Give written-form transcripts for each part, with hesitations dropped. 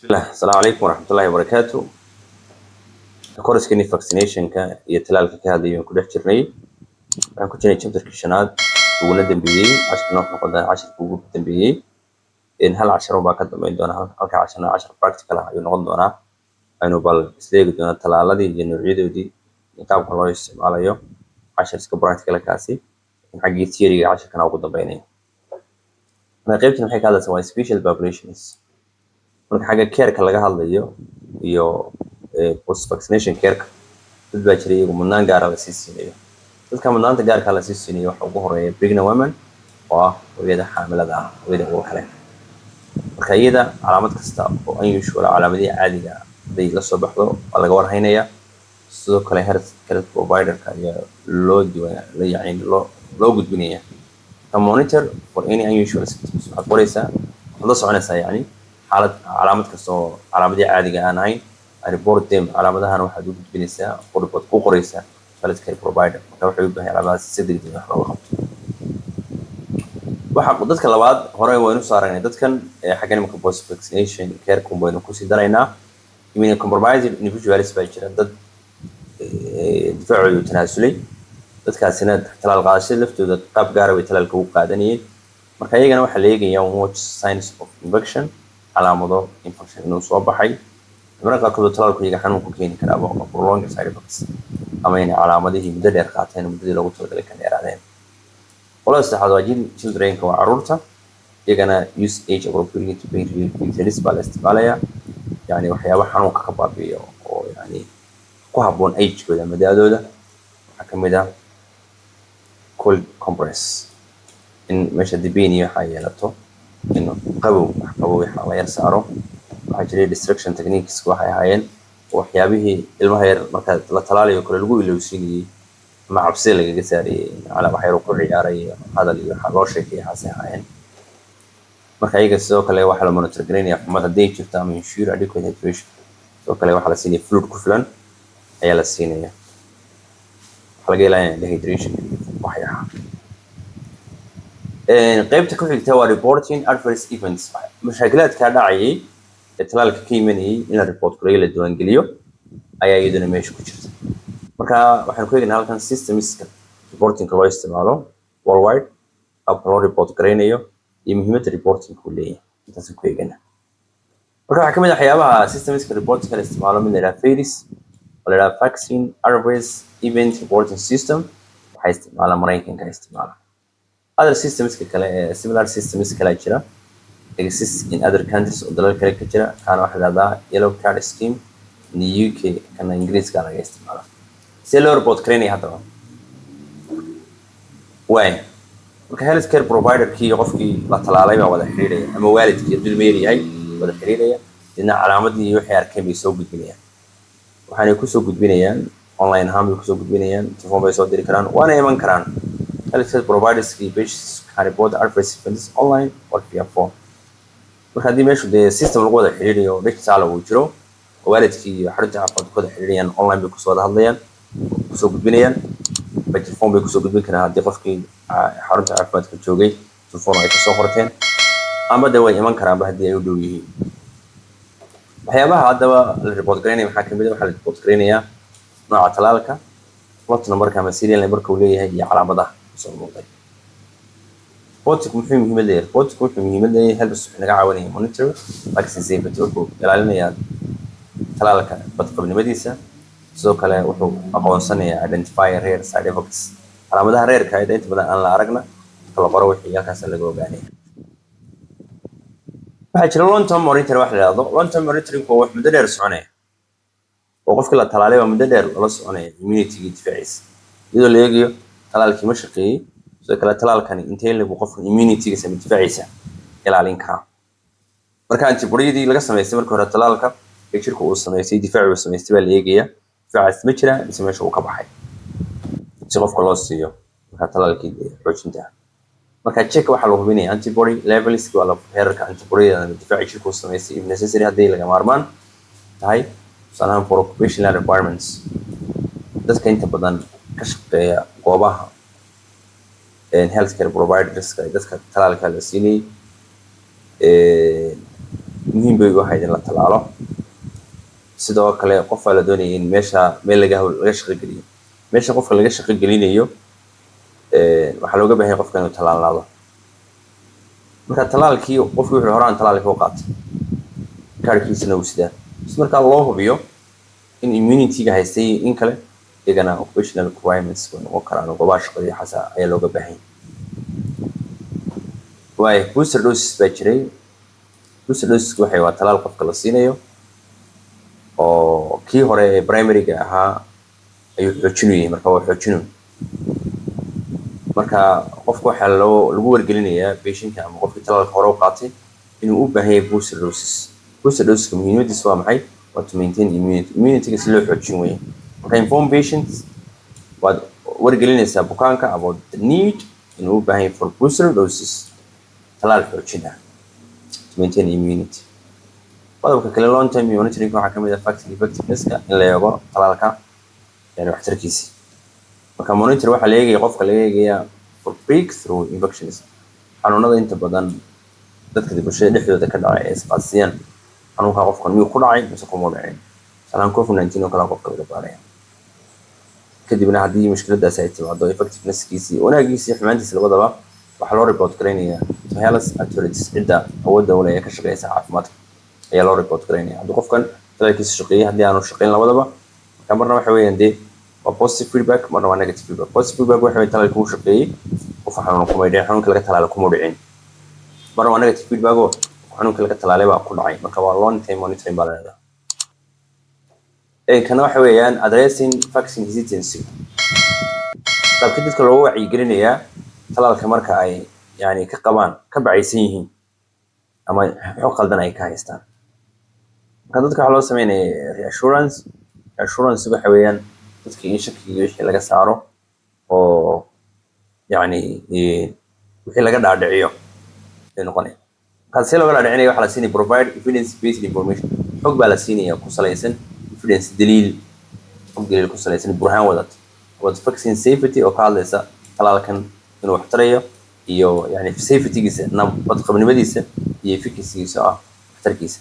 Bismillah, asalaamu calaykum waraxmatullaahi wabarakaatu. Course-kani vaccinationka iyo talaalka ka hadlayay waan ku dhex jirnay. Waxaan ku jirnay chapterkii shanaad uguna dambeeyey. Cashirkana wuxuu noqon doonaa cashirka ugu dambeeyey. In hal cashar baa ka dambeyn doona, halka casharna cashar practical ah ayuu noqon doonaa. Aynu bal isla eegi doonaa talaaladii iyo noocyadoodii iyo qaabka loo isticmaalayo. Cashar iska practical kaasi, xaggii theory-ga cashirkana ugu dambeynaya. Marka qaybtan waxay ka hadlaysaa waa special populations. Marka xagga care-ka laga hadlayo iyo post vaccination care-ka, dad baa jira iyagu mudnaan gaara la sii siinayo. Dadka mudnaanta gaarka la sii siinayo waxa ugu horeeya pregnant women, oo ah hooyada xaamilada ah, hooyada uurka leh. Marka iyada calaamad kasta oo unusual, calaamadihii caadiga hadday la soo baxdo, waa laga warhaynaya. Sidoo kale health care provider-ka ayaa loo diiwaan, yani loo gudbinaya. Ka monitor for any unusual symptoms, waxaad qoraysaa, waxaad la soconaysaa, yani xaalad calaamad kasta oo calaamadihii caadiga aan ahayn. Report them, calaamadahana waxaad u gudbinaysaa, report ku qoraysaa health care provider. Marka waxay u baahan calaamadahaas si degdeg wax looga qabto. Waxa dadka labaad hore waynu soo aragnay dadkan xaggan imika post vaccination care-kun baynu kusii daraynaa. Immunocompromised individuals baa jira, dad difaacooda uu tanaasulay. Dadkaasina talaal qaadashada laftooda qaab gaara bay talaalka ugu qaadanayeen. Marka iyagana waxaa la eegayaa watch signs of infection, calaamado infection inuu soo baxay. Mararka qaarkood talaalku iyaga xanuun ku keeni karaaba oo prolonged side effects, ama inay calaamadihii muddo dheer qaateen, muddadii loogu talagalay ka dheeraadeen. Qolada saddexaad waa childrenka, waa carruurta. Iyagana use age appropriate pain relief details baa la isticmaalayaa, yani waxyaaba xanuunka ka baabi'iyo oo yani ku habboon agekooda ama da-dooda. Waxaa ka mid ah cold compress, in meesha dibin iyo waxaa yeelato in qabow, wax qabow waxa la yar saaro. Waxaa jiray distraction techniques, waxay ahaayeen waxyaabihii ilmaha yar marka la talaalayo kale lagu ilowsiinayey ama cabsida lagaga saarayey, cala wax yar uu ku ciyaaray, hadal iyo waxa loo sheekay, waxaasay ahaayeen. Marka iyaga sidoo kale waxaa la monitor garaynaya xumad hadday jirto ama ensure adequate hydration. Sidoo kale waxaa la siinaya fluid ku filan ayaa la siinaya. Waxaa laga ilaalinaya dehydration iyo waxyaha. Qaybta ku xigta waa reporting adverse events, mashaakilaadka dhacayay ee talaalka ka imanayay in la report gareeyo, la diiwaangeliyo ayaa iyaduna meesha ku jirta. Marka waxaan ku eegnaa halkan systemska reportingka loo isticmaalo worldwide, qaabka loo report garaynayo iyo muhiimadda reportingka uu leeyahay, intaasaan ku eeganaa. Marka waxaa kamid ah waxyaabaha systemska reportingka la isticmaalo mid la yidhaha VAERS, oo la yidhaha Vaccine Adverse Event Reporting System. Waxay isticmaalaan Maraykanka isticmaala. Other systemska kale ee similar systems kale jira exist in other countries, oo dalal kale ka jira. Kaana waxaa la yidhahdaa Yellow Card Scheme in the UK, kana Ingiriiska laga isticmaala. See loo report garaynaya haddaba? Waay, marka health care providerkii iyo qofkii la talaalay baa wada xiriiraya, ama waalidkii hadduu ilmo yar yahay wada xiriiraya. Didna calaamadii iyo waxay arkeen bay soo gudbinayaan. Waxaanay kusoo gudbinayaan online ahaan bay kusoo gudbinayaan, telephone bay soo diri karaan, waana iman karaan. Health care providers iyo patients can report adverse events online or via phone. Marka haddii meeshu dee system lagu wada xiriirayo oo digital uu jiro, oo waalidkii iyo xarunta caafimaadka ku wada xiriirayaan, online bay kusoo wada hadlayaan, kusoo gudbinayaan, by telephone bay kusoo gudbin karaan haddii qofkii xarunta caafimaadka joogay telephone ay kasoo qorteen, ama de way iman karaanba haddii ay u dhow yihiin. Waxyaabaha haddaba la report garaynaya maxaa kamid ah? Waxaa la report garaynayaa nooca talaalka, lot numberka ama serial numberka uu leeyahay iyo calaamadaha kusoo muuqday. Reporting muxuu muhiimad leeyahay? Reporting wuxuu muhiimad leeyahay helps, wuxuu naga caawinaya monitor vaccine safety, wuxuu ilaalinayaa talaalka badqabnimadiisa. Sidoo kale wuxuu aqoonsanayaa identify rare side effects, calaamadaha rareka ah inta badan aan la aragna. Marka la qoro wixii halkaas laga ogaanaya. Waxaa jira long term monitoring. Wax la yidhahdo long term monitoring waa wax muddo dheer soconaya, oo qofkii la talaalay baa muddo dheer lala soconaya immunity difaaciisa, iyadoo la eegayo talaalkii ma shaqeeyey. Sidoo kale talaalkani intee le'eg qofka immunitygiisa ama difaaciisa ilaalin karaa. Marka antibodyadii laga samaystay markii hore talaalka ee jirka uu samaystay, difaaci uu samaystay baa la eegaya, difaacaas ma jira mise meesha uu ka baxay, si qofka loo siiyo marka talaalkii xoojinta. Marka check waxaa la hubinaya antibody levels, waa la heerarka antibodyada ama difaaci jirka uu samaystay, if necessary, haddii laga maarmaan tahay. Tusaale ahaan, for occupational requirements, dadka inta badan ka shaqeeya goobaha healthcare providerska, dadka talaalka la siinayay. Muhiim bay u ahayd in la tallaalo. Sidoo kale qofaa la doonaya in meesha meel laga shaqo geliyo. Meesha qofka laga shaqo gelinayo waxaa looga baahan yahay qofka inuu tallaalnaado. Marka tallaalkii qofki wuxuu horaan tallaalkii u qaatay, kaarkiisana uu sidaa, si markaa loo hubiyo in immunity-ga haystay in kale. Iyagana occupational requirements way noqon karaan oo goobaha shaqada iyo xasa ayaa looga baahan yahay. Waayo, booster doses baa jiray. Booster doses waxay waa tallaal qofka la siinayo oo kii hore ee primary-ga ahaa ayuu xoojinayay. Marka waa xoojinu. Marka qofka waxaa lagu wargelinayaa, patientka ama qofkii tallaalka hore u qaatay, inuu u baahan yahay booster doses. Booster doseska muhiimadiisa waa maxay? Waa to maintain immunity, immunityga si loo xoojin weeye. Marka inform patients, waad wargelinaysaa bukaanka, about the need, inuu u baahan yahay, for booster doses, tallaal xoojin ah, to maintain immunity. Qodobka kale, long term monitoring, waxaa kamid ah vaccine effectiveness-ka, in la eego talaalka yani waxtarkiisa. Marka monitor waxaa la eegaya, qofka laga eegaya for breakthrough infections, xanuunada inta badan dadka bulshada dhexdooda ka dhacay ee isqaadsiiyaan. Xanuunka qofkan miyuu ku dhacay mise kuma dhicin? Tusaalahaan COVID-19 oo kale qofka laga baaraya. Kadibna haddii mushkiladaasi ay timaado, effectiveness-kiisii, wanaagiisa iyo xumaantiisa labadaba, waxaa loo report garaynayaa to health authorities. Cidda awoodda u leh ee ka shaqeysa caafimaadka ayaa loo report garaynaya haddii qofkan talaalkiisa shaqeeyay, haddii aanu shaqeyn, labadaba. Marka marna waxa weeyaan dee waa positive feedback, marna waa negative feedback. Positive feedback waxa weeye talaalka uu shaqeeyey, qof xanuun kuma dhicin, xanuunka laga talaalay kuma dhicin. Marna waa negative feedback oo xanuunka laga talaalay baa ku dhacay. Marka waa long term monitoring baa la leedahay. Kana waxa weeyaan addressing vaccine hesitancy, qaabka dadka loogu wacyigelinayaa talaalka marka ay yani ka qabaan, ka bacaysan yihiin ama xog qaldan ay ka haystaan. Marka dadka waxaa loo sameynaya reassurance. Reassurance waxa weeyaan dadka in shakiga wixii laga saaro oo yani wixii laga dhaadhiciyo ay noqonaya. Marka see looga dhaadhicinaya? Waxaa la siinaya provide evidence based information, xog baa la siinaya ku salaysan evidence, daliil, xog daliil ku salaysan, burhaan wadata, about vaccine safety, oo ka hadlaysa talaalkan inuu wax tarayo iyo yani safetygiisa, nabadqabnimadiisa, iyo efficacygiisa oo ah waxtarkiisa.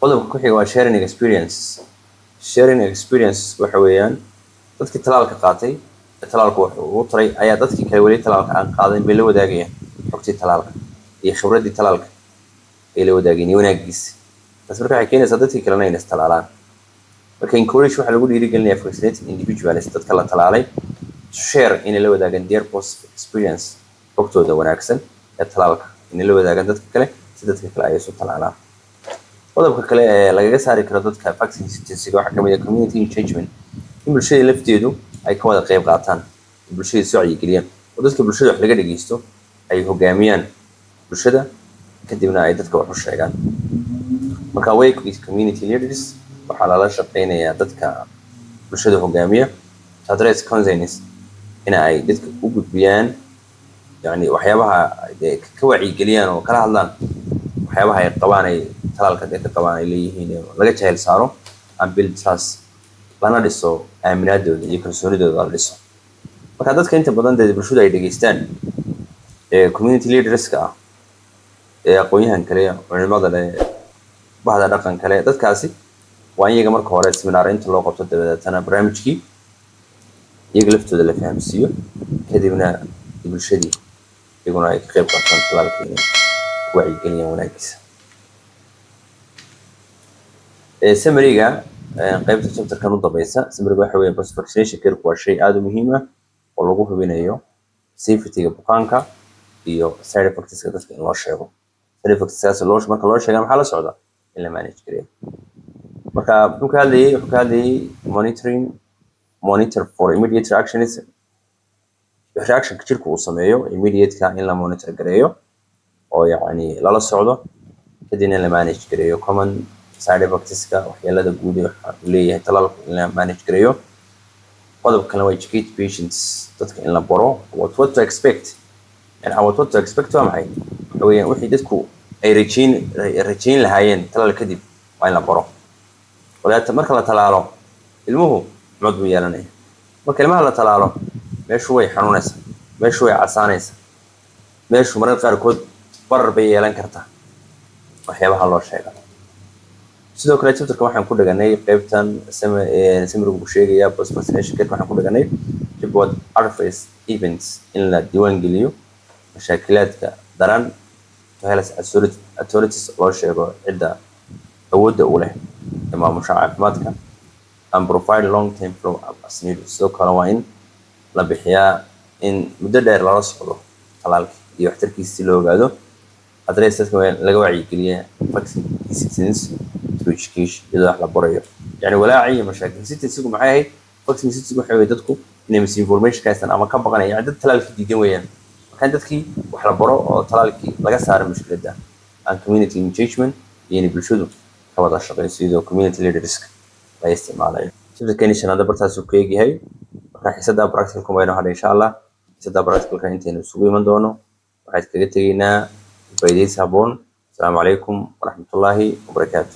Qodobka ku xiga waa sharing experience. Sharing experience waxa weeyaan dadkii talaalka qaatay ee talaalku wax uu taray ayaa dadkii kale weli talaalka aan qaadan bay la wadaagayaan xogtii talaalka iyo khibraddii talaalka ay la wadaageen iyo wanaagiisa. Taas marka waxay keenaysaa dadkii kalena inay istalaalaan. Marka encourage, waxaa lagu dhiirigelinayaa, vaccinated individuals, dadka la talaalay, to share, inay la wadaagaan, their positive experience, xogtooda wanaagsan ee talaalka inay la wadaagaan dadka kale, si dadka kale ay isu talaalaan. Qodobka kale ee lagaga saari karo dadka vaccine hesitancy waxaa kamid ah community engagement, in bulshada lafteedu ay ka wada qayb qaataan, bulshada soo wacyigeliyaan oo dadka bulshada wax laga dhegeysto, ay hogaamiyaan bulshada, kadibna ay dadka wax u sheegaan. Marka work with community leaders, waxaa lala shaqeynayaa dadka bulshada hogaamiya, to address concerns, in ay dadka u gudbiyaan yani waxyaabaha dee ka wacyigeliyaan oo kala hadlaan waxyaabaha ay qabaan, ay talaalka dee ka qabaan, ay leeyihiin, laga jahil saaro, and build trust, lana dhiso aaminaadooda iyo kalsoonidooda la dhiso. Marka dadka inta badan dee bulshadu ay dhegeystaan ee community leaderska ah, ee aqoon-yahan kale, culimada leh, bahda dhaqan kale, dadkaasi waa in iyaga marka hore seminar inta loo qabto, dabadeetana barnaamijkii iyaga laftooda la fahamsiiyo, kadibna bulshadii iyaguna ay ka qayb qaataan talaalka, inay ku wacyigeliyaan wanaagiisa. Summary-ga qaybta chapterkan u dambeysa, summary-ga waxa weeye post vaccination care waa shay aad u muhiim ah oo lagu hubinayo safety-ga bukaanka iyo side effects-ka dadka in loo sheego. Side effects-kaas loo marka loo sheega, maxaa la socda? In la manage gareeyo. Marka muxuu ka hadlayay? Wuxuu ka hadlayay monitoring, monitor for immediate reactions, reactionka jirka uu sameeyo immediate-ka in la monitor gareeyo oo yacni lala socdo, kadibna in la manage gareeyo common side effects-ka, waxyeelada guud ee waxa uu leeyahay talaalku in la manage gareeyo. Qodobka kalena waa educate patients, dadka in la baro what to expect. Yani about what to expect waa maxay? Waxa weeyaan wixii dadku ay rajayn lahaayeen talaal kadib waa in la baro. Walaata marka la talaalo ilmuhu cod buu yeelanaya, marka ilmaha la talaalo meeshu way xanuunaysaa, meeshu way casaanaysaa, meeshu mararka qaarkood barar bay yeelan kartaa. Waxyaabaha loo sheega sidoo kale chapterka waxaan ku dhiganay qaybtan summary uu sheegaya post vaccination care. Waxaan ku dhiganay report adverse events, in la diiwaan geliyo mashaakilaadka daran, to health authorities, loo sheego cidda awoodda u leh ee maamusha caafimaadka, and provide long term follow up as needed. Sidoo kale waa in la bixiyaa in muddo dheer lala socdo talaalka iyo waxtarkiisa si loo ogaado. Address, dadka waa laga wacyigeliya vaccine hesitance through education, iyadoo wax la barayo, yani walaaci iyo mashaakil. Hesitancy-gu maxay ahayd? Vaccine hesitancy waxa weeye dadku inay misinformation ka haystaan ama ka baqanaya, yani dad talaalkii diidan weeyaan. Marka in dadkii wax la baro oo talaalkii laga saaro mushkiladda, and community engagement, iyo inay bulshadu ka wada shaqeyso iyadoo community leaderska la isticmaalayo. Chapterkeeni shanaad bartaasuu ku eegyahay. Marka xiisada practicalka baynu hadhay, insha Allah xiisada practicalka intaynu isugu iman doono, waxaad kaga tegaynaa faa'iidaysi habboon. Asalaamu calaykum waraxmatullaahi wabarakaatu.